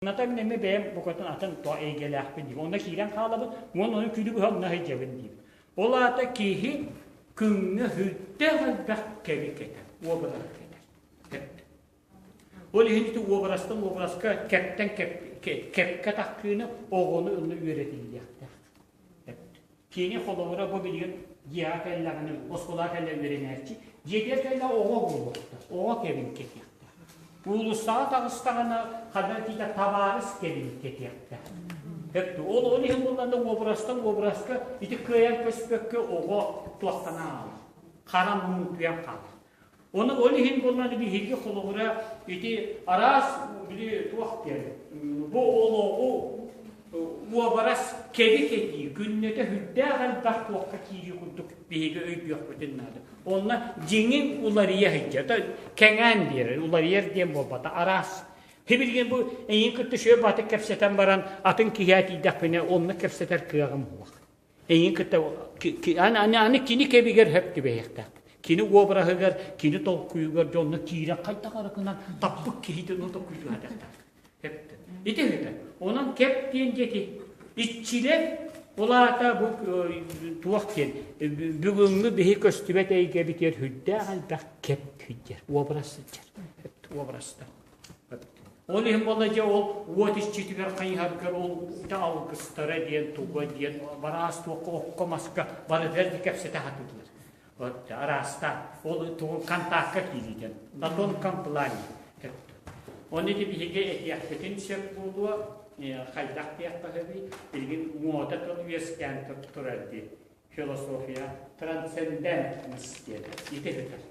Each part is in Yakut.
Ната мин эмиэ бэйэм букатын атын то эйгэлээхпин диибин. Онно киирэн хаалабын, уонна ону күнү быһа онно сылдьабын диибин. Ол аата киһи күҥҥэ сүрдээх элбэх кэби кэтэр, уобараһы кэтэр. Ол иһин ити уобарастан уобараска кэптэн кэпкэ таххыыны оҕону онно үөрэтиллиэхтээх. Кини холобура бу билигин дьиэҕэ кэллэҕинэ, оскуолаҕа кэллэ үөрэнээччи, дьиэтигэр кэллэ оҕо буолуохтаах, оҕо кэбин кэтиэхтээх. Уулуссаҕа таҕыстаҕына ханна тиийдэ табаарыс кэбин кэтиэхтээх. Ол ол иһин буоллаҕына уобарастан уобараска ити кыайан көспөккө оҕо туохтана хаалар, хара муҥутуйан хаалар. Ону ол иһин буоллаҕына биһиги холобура ити араас били туох диэн бу олоҕу уобарас кэби кэтии күннэтэ сүрдээх элбэх туохха киирии курдук биһиги өйдүөхпүтүн наада. Онно дьиҥин уларыйа сылдьар, кэҥээн биэрэр, уларыйар диэн буолбата араас. Билигин бу эйигин кытта сүө батык кэпсэтэн баран атын киһи тиийдэхпинэ онно кэпсэтэр кыаҕым суох. Эйигин кытта аны, аны кини кэбигэр хөп түбэһиэхтээх. Кини уобараһыгар, кини толкуйугар дьонно киирэн хайдах аракынан таппыт киһитин ол толкуйдуһатахтаах. Ити үһүтэ. Онон кэп диэн диэки иччилэр ол аата бу туох диэн бүгүҥҥү биһи көстүбэт эйгэбитигэр сүрдээх элбэх кэп сылдьар, уобарас сылдьар. Уобарастар. Ол иһин буолла дьэ ол уот иччитигэр хайыһаргар ол алгыстара диэн туга диэн бараас туохха окко маска барытыгар да кэпсэтэ сатыыллар. Вот араастаан ол тугу контакка киириитин на тонком плане. Оны ити биһиги этиэхпитин сөп буолуо хайдах диэххэ сөбүй билигин муода тыл үөскээн турар дии философия трансцендентность диэн ити сытар.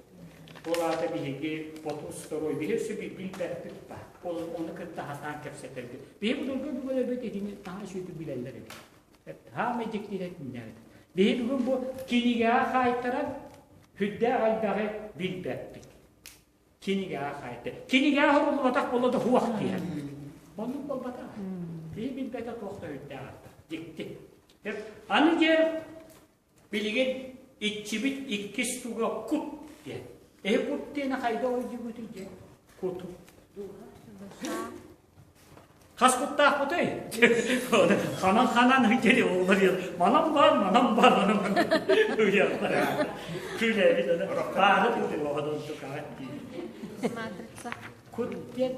Ол аата биһиги потусторой биһи өссө билбэппит баар. Ол ону кытта сатаан кэпсэтэрбит. Биһи былыргы өбүгэлэрбит итини наһаа үчүгэйдик билэллэр эбит. Хаамай дьиктитэ итиннээбит. Биһи бүгүн бу кинигэҕэ хаайтаран сүрдээх элбэҕи билбэппит. Кинигэҕэ хаайта. Кинигэҕэ суруллубатах буолла да хуох диэн. Оннук буолбатах. Киһи билбэтэ туох да үрдээх артар. Дьикти. Аны дьэ билигин иччибит иккис туга кут диэн. Эһи кут диэни хайда ойдугутуй диэн? Куту. Хас куттаахпытый? Ханан ханан кели оҕолор манан бар, манан бар, манан бар. Күлэбит аны. Баары тутуоҕа тукаат дии. Матрица. Кут диэн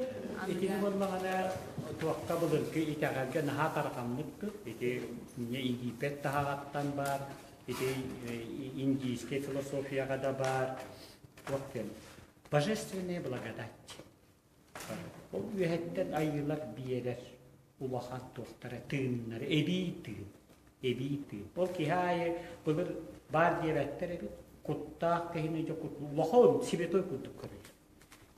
итини буоллаҕына туохха былыргы итэҕэлгэ наһаа тарҕаммыт ити Египет таһаҕаттан баар, ити индийскэй философияҕа да баар туох диэн божественная благодать Ол үөһэттэн айыылар биэрэр улахан туохтара тыыннара, эбии тыын, эбии тыын. Ол киһи аайы былыр баар диэбэттэр эбит, куттаах киһини дьэ улахан святой курдук көрөллөр.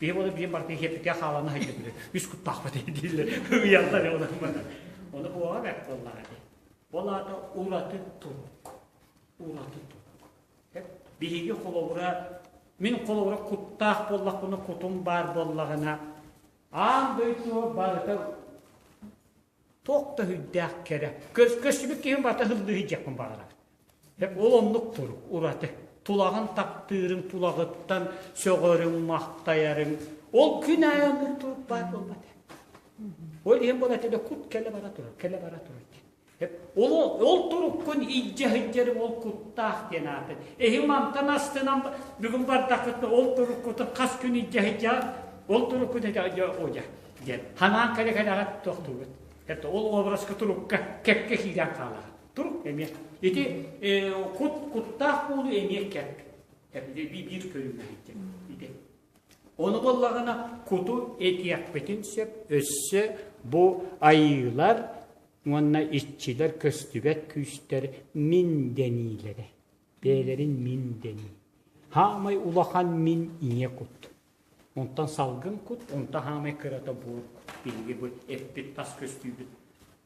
Биһи буола биир барыта иһиэппитигэр хаалана сылдьабыт. Үс куттаахпыт дииллэр. Ыйаллар ону Ону буола бэрт буоллаҕа дии. Ол аата ураты турук. Ураты турук. Биһиги холобура, мин холобура куттаах буоллахпына, кутум баар буоллаҕына, аан дойду барыта туох да сүрдээх кэрэ. Көстүбүт киһим барыта һыллыы диэхпин баҕарабын. Ол оннук турук, ураты. Тулаҕын таптыырыҥ, тулаҕыттан сөҕөрүҥ, махтайарыҥ. Ол күн аайы оннук турук баар буолбат. Ол иһин буолар этэ кут кэлэ бара турар, кэлэ бара турар диэн. Ол, ол туруккун илдьэ сылдьарым ол куттаах диэн ааты. Эһи мантан астынан бүгүн бардаххытына ол туруккутун хас күн илдьэ сылдьаҕыт, ол туруккут этэ диэн. Ханаан кэлэ кэлэҕит тохтуугут. Это ол образка турукка кэккэ киирэн хаалаҕыт. Турук эмиэ. Ити кут куттаах буолуу эмиэ кэп. Биир көрүҥэ ити. Ону буоллаҕына куту этиэхпитин сөп өссө бу айыылар уонна иччилэр көстүбэт күүстэр мин дэниилэрэ. Бэйэлэрин мин дэнии. Хаамай улахан мин ийэ кут. Онтон салгын кут, онтон хаамай кырата буор кут. Биһиги бу эппит тас көстүүбүт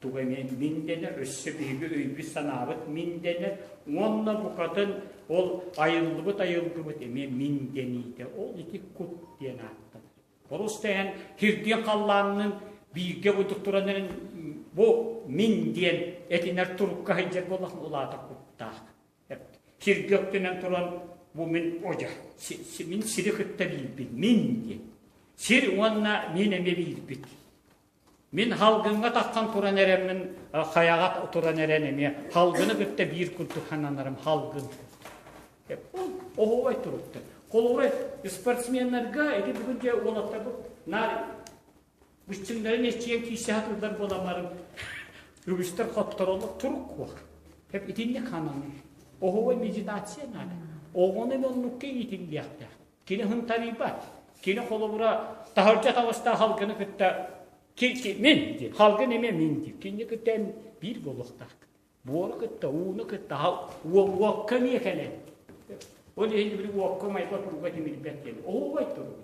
туга эмиэ мин дэнэр, өссө биһиги өйбүт-санаабыт мин дэнэр уонна букатын ол айыллыбыт айылгыбыт эмиэ мин дэниитэ. Ол ити кут диэн ааттанар. Просто эн кирдиэн халлааннын бииргэ курдук туран эрэн бу мин диэн этинэр турукка сылдьар буоллахына улаата куттаах. Сиргэ өттүнэн туран бу мин одьа мин сири кытта биирбин мин диэн. Сир уонна мин эмиэ биирбит. Мин халгыҥҥа тахсан туран эрэммин, хайаҕа туран эрэн эмиэ халгыны кытта биир курдук сананарым халгын. Оһуобай туруктар. Холобура, спортсменнарга ити бүгүн дьэ уолаттарбыт наар быччыҥнарын эччийэн киирсэ сатыыллар буолан үгүстэр хоттороллор турук куох. Hep итинник хананыы. Оһуобай медитация наада. Оҕону эмэ оннукка иитиллиэхтээх. Кини хынтарыйбат. Кини холобура таһырдьа таҕыстаах халгыны кытта мин диир. Халгын эмиэ мин диир. Кинини кытта эн биир буолуохтаах. Буору кытта, ууну кытта, уокка эмиэ кэлэн. Ол иһин били уокка майга туруга тимирбэт диэн. Оһуобай турук.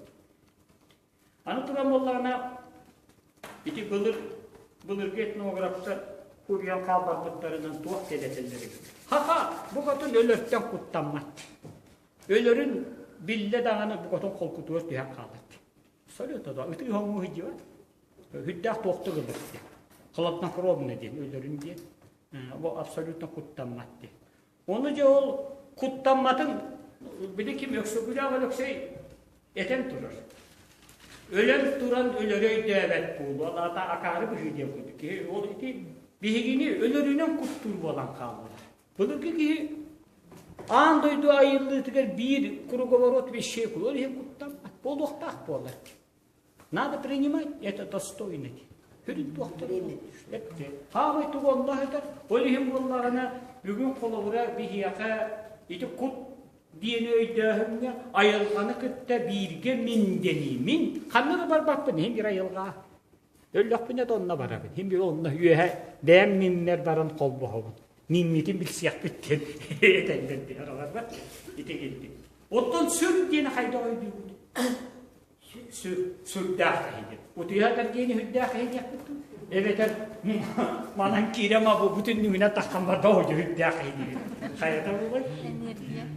Аны туран буоллаҕына, ити былыр былыргы этнографтар куруйан хаалбарбыттарынан туох кэлэтэллэр эбит. Ха-ха, букатын өлөртөн куттаммат. Өлөрүн биллэ даҕаны букатын холкутугар түһэн хаалар. Абсолютно да, ытыы хоҥуу сылдьыбат. Үрдээх туохтук ылар диэн. Хладнокровно диэн, өлөрүн диэн. Бу абсолютно куттаммат диэн. Ону дьэ ол куттамматын били ким Өксөкүлээх Өлөксөй этэн турар. Өлөн туран өлөрү өйдөөбөт буолуо, аата акаары быһыы диэн курдук. Киһи ол ити биһигини өлөрүнэн куттуур буолан хааллылар. Былыргы киһи аан дойду айыллыытыгар биир круговорот вещей ол иһин куттаммат буолуохтаах буолар. Надо принимать это достойно. Хүрүн туохтар Хаамай тугу онно этэр. Ол иһин буоллаҕына бүгүн холобура биһиэхэ ити кут диэни өйдөөһүҥҥэ айылҕаны кытта бииргэ мин дэнии. Мин ханна да барбаппын иһин биир айылҕа. Өллөхпүнэ да онно барабын. Иһин биир онно үөһэ бэйэм миннэр баран холбоһобун. Миннитин билсиэхпит диэн этэллэр диэн олорбат. Ити килбит. Оттон сүр диэни хайдах өйдүүгүт? Сүрдээх киһи диэн. Утуйа кэргиэни сүрдээх киһи диэхпит дуу? Эбэтэр манан киирэн бу бүтүннүгүнэн таххан барда оо сүрдээх киһи диир. Хайата буолай?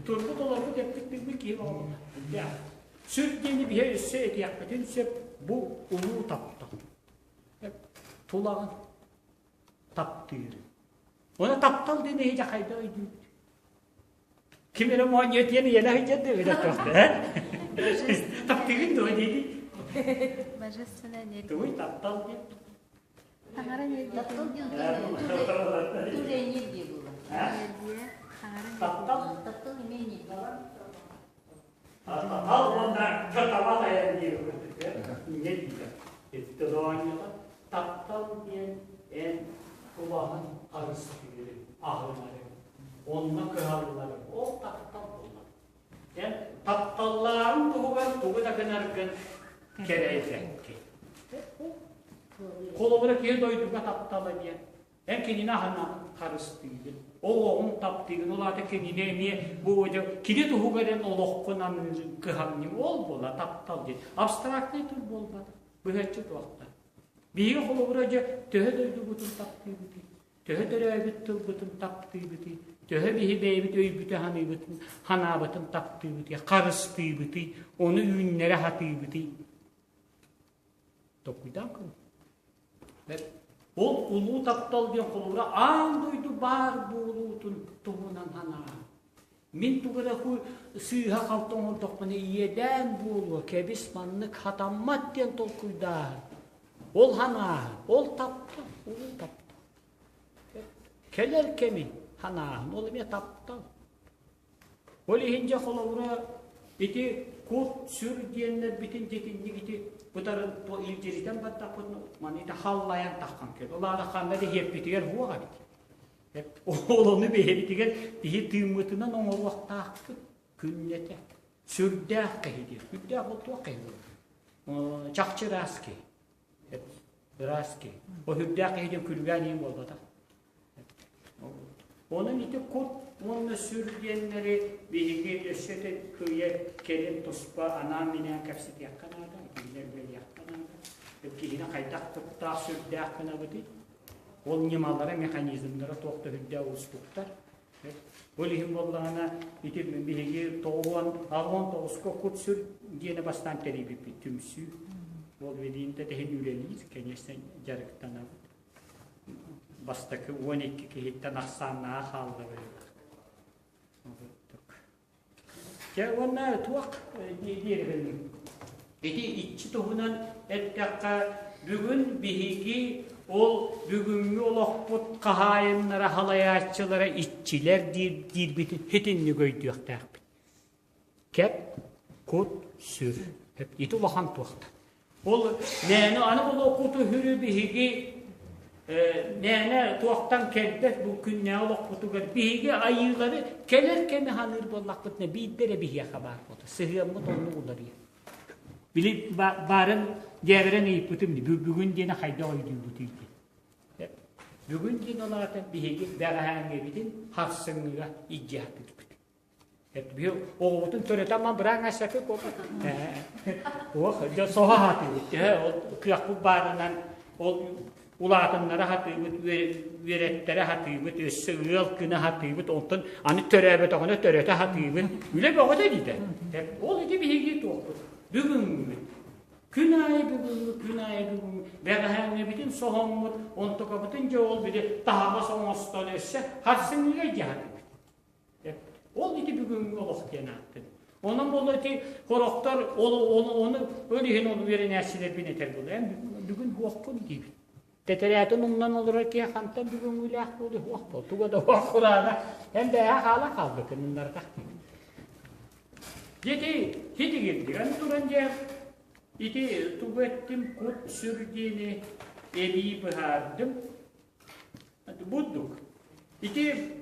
Турбут олорбут эппит билбит киһи буолла. Сүрдээх. Сүр диэни биһи өссө этиэхпитин сөп бу улуу таптал. Тулаҕын таптыыр. Оны таптал диэн эһиги хайда өйдүүгүт? Ким эрэ моонньуо диэн ийэлэ сылдьар да эбэтэр туох да, Таптыгын дуо диэти? Божественная энергия. Тугуй таптал диэн? Таҥара энергия. Таптал диэн тоже энергия была. Энергия. Таҥара Таптал? Таптал эмиэ энергия. Таптал уонна таба тайан диир Инньэ диир. Эттэ Таптал диэн эн кулаһын харыстыырын, аһынарын, онно кыһалларын, ол таптал буолар. Эн тапталлааҕын туһугар тугу да гынаргын кэрэйбэккин. Холобура киһи дойдуга таптала диэн Эн кинини аһынан харыстыыгын, олоҕун таптыыгын, ол аата кинини эмиэ бу кини туһугар эн олоххун аныырын кыһамньы ол буола таптал диэн. Абстрактнай тыл буолбатах, быһаччы туохта. Биһиги холобура дьэ төһө дойдубутун таптыыбытый, төһө төрөөбүт тылбытын таптыыбытый, төһө биһи бэйэбит өйбүтү ханыыбытын, ханаабытын таптыыбытый, харыстыыбытый, ону үүннэрэ сатыыбытый. Толкуйдаан көрүҥ. Ол улуу таптал диэн холобура аан дойду баар буолуутун туһунан санаа. Мин тугу эрэ сыыһа-халты оҥордохпуна иэдээн буолуо, кэбис маннык хатаммат диэн толкуйдааһын. Ол санааһын, ол таптал, улуу таптал. Кэлэр кэми санааһын, ол эмиэ таптал. Ол иһин дьэ холобура ити кут-сүр диэннэрбитин дьитинник ити бытарын илдьиритэн бардахпытына маны ити халлайан таххан кэл. Ол аата ханна да иһиэппитигэр суох эбит. Ол ону бэйэбитигэр биһи тыыммытынан оҥоруохтаахпыт күннэтэ. Сүрдээх киһи диир. Сүрдээх ол туох киһи буолар? Чахчы ыраас киһи. Ыраас киһи. О сүрдээх киһи диэн күлүгээн иһин буолбатах. Онон ити кут уонна сүр диэннэри биһиги өссө да кыйа кэлин туспа анаан-минээн кэпсэтиэххэ наада, итиннэ үлэлиэххэ наада. Киһини хайдах куттаах сүрдээх гынабытый? Ол ньымалара, механизмнара туох да үрдээх уустуктар. Ол иһин буоллаҕына, ити биһиги тоҕуон, аҕуон тоҕуска кут-сүр диэни бастаан тэрийбиппит түмсүү. Ол билиин да тэһин үлэлиир, конечно, дьарыктанабыт. Бастакы 12 киһиттэн ахсааннаҕа хаалла быһыылаах. Дьэ уонна туох диэри Ити иччи туһунан эттэххэ, Бүгүн биһиги ол бүгүҥҥү олохпут хаһаайыннара, халайааччылара иччилэр диир диирбитин итинник өйдүөхтээхпит. Кэп, кут, сүр. Ити улахан туохта. Ол мээнэ аны ол куту сүрү биһиги мээнэ туохтан кэлбэт бу күннээҕи олохпутугар биһиги айыылары кэлэр кэми ханыыр буоллахпытына биирдэ эрэ биһиэхэ баар буолар. Сыһыаммыт оннук уларыйар. Били баарын дьээбэрэн ыйыппытым бүгүн диэни хайдах өйдүүбүтүй диэн. Бүгүн диэн ол аата биһиги бэҕэһээҥҥибитин харсыҥҥыга илдьиэхпит. Биһи оҕобутун төрөтөн ман быраан асакы куоппут. Ох, дьэ соһо хатыыбыт. Ол кыахпыт баарынан ол улаатыннара хатыыбыт, үөрэттэрэ хатыыбыт, өссө ыал гына хатыыбыт, онтон аны төрөөбөтөҕүнэ төрөтө хатыыбыт. Үлэ бөҕөтө диитэ. Ол ити биһиги туохпут. Бүгүҥҥүбүт. Күн аайы бүгүҥҥү, күн аайы бүгүҥҥү бэҕэһээҥҥибитин соһоммут, онтукабытын дьэ ол били таһаҕас оҥостон өссө харсыҥҥыга дьаһатыбыт. Ол ити бүгүҥҥү олох диэн ааттын. Онон буолла ити хорохтор ол ону ол иһин ол үөрэнээччилэрбин этэр буолла. Эн бүгүн хуохпун диибин. Тэтэрээтин умнан олорор киһи хантан бүгүҥҥүлээх буолуо хуох буол. Туга да хуох кураана. Эн бэйэ хаала хаалбыккын уннарытах диибин. Дьити хитигирдигэн туран дьэ ити тугу эттим кут сүр диэни эбии быһаардым. Бурдук. Ити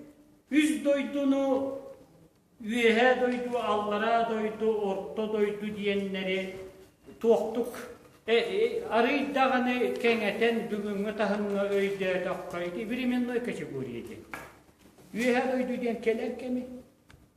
үс дойдуну Үөһээ дойду, Аллараа дойду, Орто дойду диэннэри туохтук арый даҕаны кэҥэтэн бүгүҥҥү таһымҥа өйдөөтөххө ити временной категория диэн. Үөһээ дойду диэн кэлэр кэми,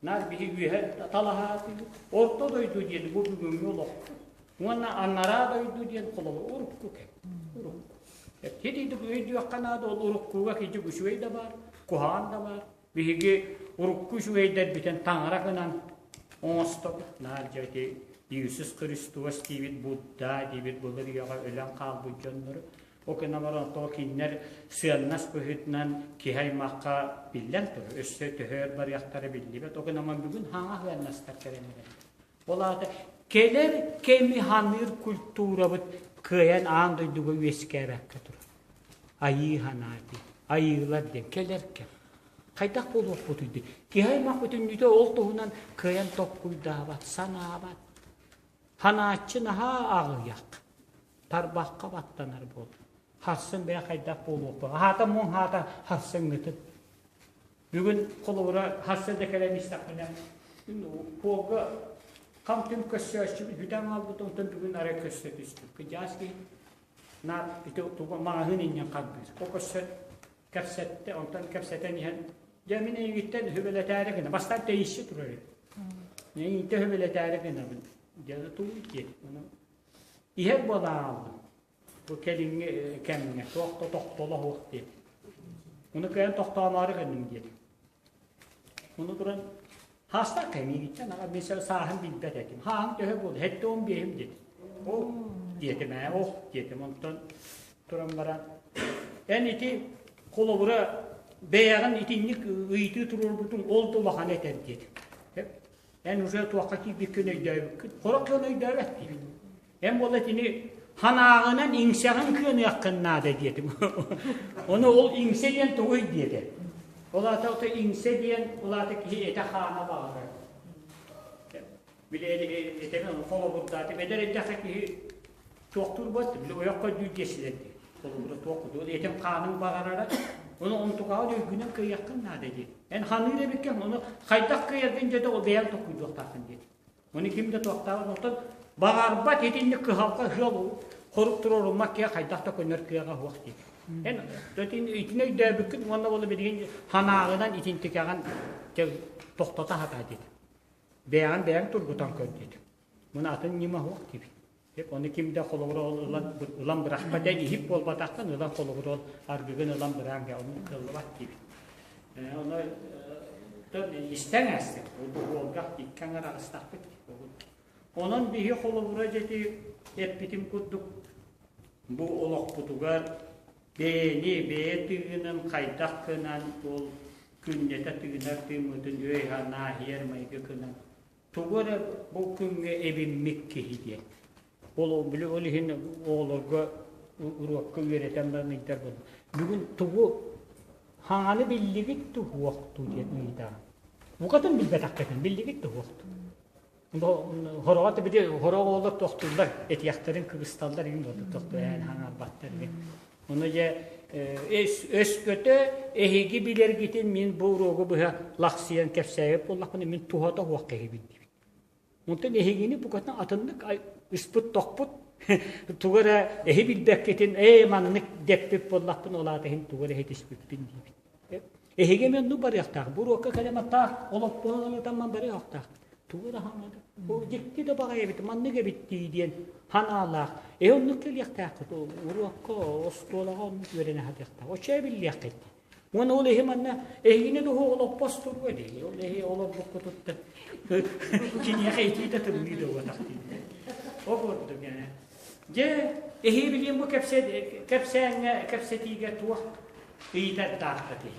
наар биһи үөһэ талаһаатыбыт. Орто дойду диэн бу бүгүҥҥү олохпут. Уонна анараа дойду диэн холобур урукку кэм. Урукку. Ити өйдүөххэ наада ол уруккуга кидьик үчүгэй да баар, куһаҕан да баар. Биһиги урукку үчүгэйдэрбитин таҥара гынан оҥостобут. Наар дьэ ити Иисус Христос диибит, Будда диибит былыр үйэҕэ өлөн хаалбыт дьоннору. Ол гынан баран то кинилэр сыаннас быһыытынан киһи аймахха биллэн турар. Өссө төһө өр барыахтара биллибэт. Ол гынан бүгүн хаҥа сыаннастар кэлэн эрэллэр. Ол аата кэлэр кэми ханыыр культурабыт кыайан аан дойдуга үөскээбэккэ турар. Айыы санаа диэн, айыылар диэн кэлэр кэм. Хайдах буолуохпутуй диэн. Киһи аймах бүтүннүүтэ ол туһунан кыайан толкуйдаабат, санаабат. Санааччы наһаа аҕыйах. Тарбахха баттанар буолла. Харсын бэйэ хайдах буолуохпут. Аһаата муҥ хаата харсыҥҥытын. Бүгүн холобура харса да кэлэн истэхпинэ, пуолга хам-түм көссөөччүбүт бүтэн хаалбыт, онтон бүгүн арай көссө түстүм. Кыдьаас киһи наар ити туга маҕаһыын иннин харбыыр. Ол көссө кэпсэттэ, онтон кэпсэтэн иһэн, дьэ мин эйигиттэн үһүбэлэтээри гына, бастаан тэйиччи турар эбит. Эйигиттэн үһүбэлэтээри гынабын. Дьэ тугуй диэн. Иһэр буолан хааллым. Бу кэлиҥҥи кэмҥэ туох да тохтоло суох диэт. Ону кыайан тохтоомоору гынным диэт. Ону туран хаастаах кэмиигиттэн аҕа мин сааһын билбэт этим. Хааһым төһө буолла? 75-им диэтим. Ол диэтим ээ, ох диэтим. Онтон туран баран эн ити холобура бэйэҕин итинник ыйытыы туруорбутуҥ ол да улахан этэр диэтим. Эн уже туохха киирбиккин өйдөөбүккүн. Сорох дьон өйдөөбөт диибин. Эн буола итини ханаағынан иҥсэҕин кыаныаххын наада диэтим. Ону ол иҥсэ диэн тугуй диэтэ. Ол аата ото иҥсэ диэн ол аата киһи этэ-хаана баҕарар. Били этэбин холобурдаатым. Эдэр эрдэххэ киһи туохтуур буолт, били ойох көрдүүр диэсилэр дии. Холобура туох курдук. Этим хааным баҕарара. Ону онтукаҕа өйгүнэн кыайыаххын наада диэн. Эн ханыыр эбиккин, ону хайдах кыайаргын дьэ ол бэйэҥ толкуйдуохтааххын диэн. Ону ким да туохтаабат, оттон баҕарбат итинник кыһалҕа ыал хорук туруоруммат киһи хайдах да көнөр кыаҕа суох диэн. Эн итини өйдөөбүккүн уонна ол билигин санааҕынан итинтикэҕин тохтото сатаа диэтим. Бэйэҕин бэйэҥ тургутан көр диэтим. Муну атын ньыма суох диэбит. Ону ким да холобура ол ылан, ылан бырахпат эн иһит буолбатаххын ылан холобура ол аргыгын ылан быраан ону кыаллыбат диэбит. Ону истэн ааспыт. Уолгах икки аҥар аҕыстахпыт. Онон биһи холобура дьэти эппитим курдук бу олохпутугар бэйэни бэйэ тыынын хайдах гынан ол күннэтэ тыынар тыыммытын өй-санаа иһэр майгы гынан тугу эрэ бу күҥҥэ эбиммит киһи диэн. Ол били ол иһин оҕолорго уруокка үөрэтэн баран ыйдар буолла. Бүгүн тугу хаҥаны биллигит дуу суох дуу диэн ыйытаҕын. Букатын билбэтэххитин биллигит дуу суох дуу. Хороҕо били хороҕ оҕолор тохтууллар, этиэхтэрин кыбысталлар игин буолла тохтуу ээн хаҥарбаттар игин. Ону дьэ өскөтө эһиги билэргитин мин бу уруогу быһа лахсыйан кэпсээбит буоллахпына мин туһата суох киһибин диибин. Онтон эһигини букатын атыннык ыспыт-тохпут тугу эрэ эһи билбэккитин ээ маннык дэппит буоллахпын ол аата иһин тугу эрэ иһитиспиппин диибин. Эһиги эмиэ оннук барыахтаах. Бу уруокка кэлэн аттаах олоппоһун ылытамман барыахтаах. Тугу эрэ хаҥады. Бу дьикти да баҕайы эбит, маннык эбит дии диэн ханаалаах. Э оннук кэлиэхтээххит. Уруокка, оскуолаҕа оннук үөрэнэ сатыахтаах. Оччо эбиллиэххит. Уонна ол иһи манна эһигини дуһу олоппос туруо дии. Ол иһи олорбуккутуттан киниэхэ итии да тымныы да уотах дииллэр. Ол курдук ээ. Дьэ, эһиги билиэн бу кэпсээҥҥэ, кэпсэтиигэ туох ыйытардааххытый?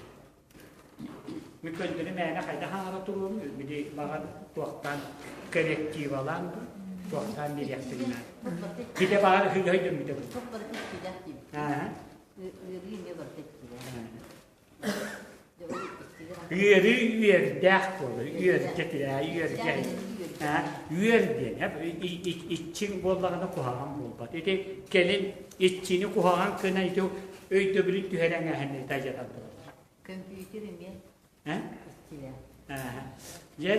Мин көннөрү мээнэ хайдах аҥара туруом, били баҕар туохтаан коррективалаан дуу, туохтаан биэриэхпин наада. Бile баҕар ыһыыһай дөммүтэ бу. Аа. Ыарыы эмиэ барыта иччилээх. Ыарыы үөрдээх буолар, үөргэ үөргэ. Үөр диэн, иччиҥ буоллаҕына куһаҕан буолбат. Ити кэлин иччини куһаҕан гына ити өйдөбүлүн түһэрэн ааһан тайатан тураллар. Көмпүүтэр эмиэ иччилээх. Дьэ,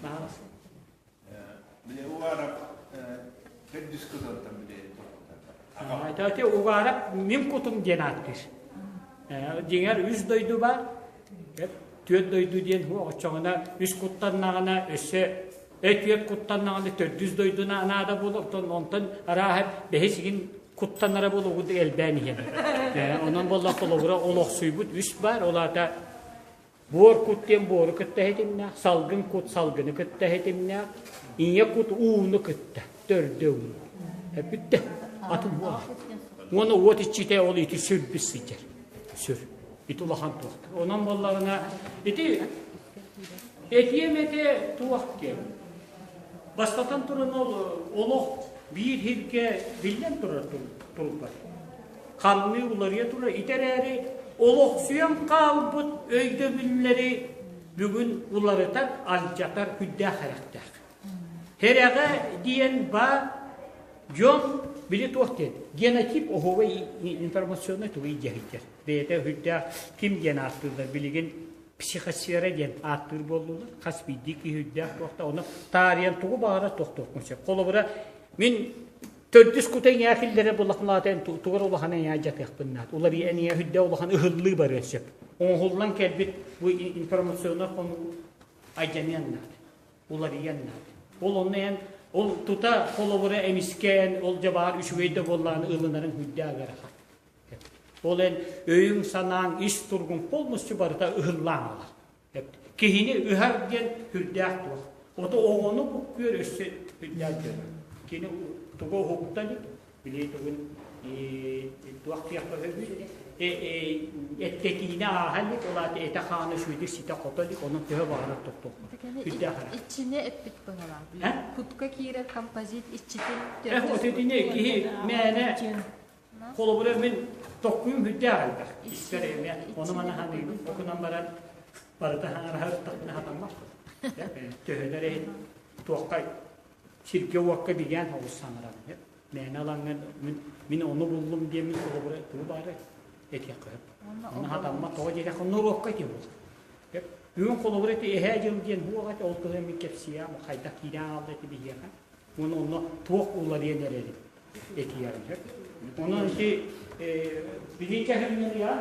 баҕаласын. Били угарап төрдүс кытылтан били Ити угарап мин кутум диэн ааттыыр. Дьиҥэр үс дойду бар. Түөрт дойду диэн оччоҕуна үс куттаннаҕына өссө түөрт куттаннаҕына төрдүс дойдуна наада буолар. Онтон онтон арааһа бэһис игин куттанара буолугу элбээн иһэр. Онон буолла холобура олохсуйбут үс бар. Ол аата Буор кут диэн буору кытта ситимнээх, салгын кут салгыны кытта ситимнээх, ийэ кут ууну кытта, төрдө уу. Бүттэ. Атын буолар. Уонна уот иччитэ ол ити сүрбүт сылдьар. Сүр. Ити улахан туохтар. Онон буоллаҕына ити этиэм этэ туох диэн. Бастатан туран ол олох биир сиргэ биллэн турар турбат. Хамныы уларыйа турар ити эрээри олохсуйан хаалбыт өйдөбүллэри бүгүн уларытар, алдьатар күүрдээх эрэхтээх. Һэрэҕэ диэн баар дьон били туох диэн генотип оһуобай информационнай тугу дьэһийдэр. Бэйэтэ үрдээх ким диэн ааттыыллар билигин психосфера диэн ааттыыр буоллулар. Хас биирдии киһи үрдээх туохта ону таарыйан тугу баҕарар тохтуоххун сөп. Холобура мин Төрдүс кута иҥээ киллэрэр булахмалаатын тугар улахан эйээ дьатыахпын наат. Улар эниэ хүддэ улахан ыһыллыы барыан сөп. Оҥоһуллан кэлбит бу информационнай хонуу айдьаныан наат. Уларыйан наат. Ол онно эн ол тута холобура эмискээн ол дьабаар үчүгэй да буоллаҕына ылынарын хүддэ агарахат. Ол эн өйүҥ-санааҥ ис тургун полностью барыта ыһыллаан ылар. Киһини ыһар диэн сүрдээх туох. Ото оҕону буккуйар өссө сүрдээх дьоно. Кини тугу уһукта илик, били тугун туох диэххэ сөбүй, эттэтиини ааһа илик, ол аата этэ-хаана үчүгэйдик ситэ-хото илик, онон төһө баҕарар тохтуохха. Сүрдээх эрэ. Иччини эппит быһалаах. Кутка киирэр композит иччитин Вот итини киһи мээнэ Холобура мин токкуйум үрдээх элбэх. Испэр эмиэ ону-маны саныыбын. Ол гынан баран барыта хаҥараһар хатаммат. Төһөнөр иһин туохха сиргэ-уокка бигээн олус саҥарабын. Мээнэ алаҥҥа мин ону буллум диэммин холобура тугу баара этиэххэ сөп. Ону хатаммат тоҕо диэтэххэ норуокка этиэ буолар. Бүгүн холобура ити эһээ дьыл диэн буоҕа ол кыһын мин кэпсиэм хайдах киирэн хаалла ити биһиэхэ. Уонна онно туох уларыйан эрэрин этиэҕин сөп. Онон ити билии кэһимнэн ыйаан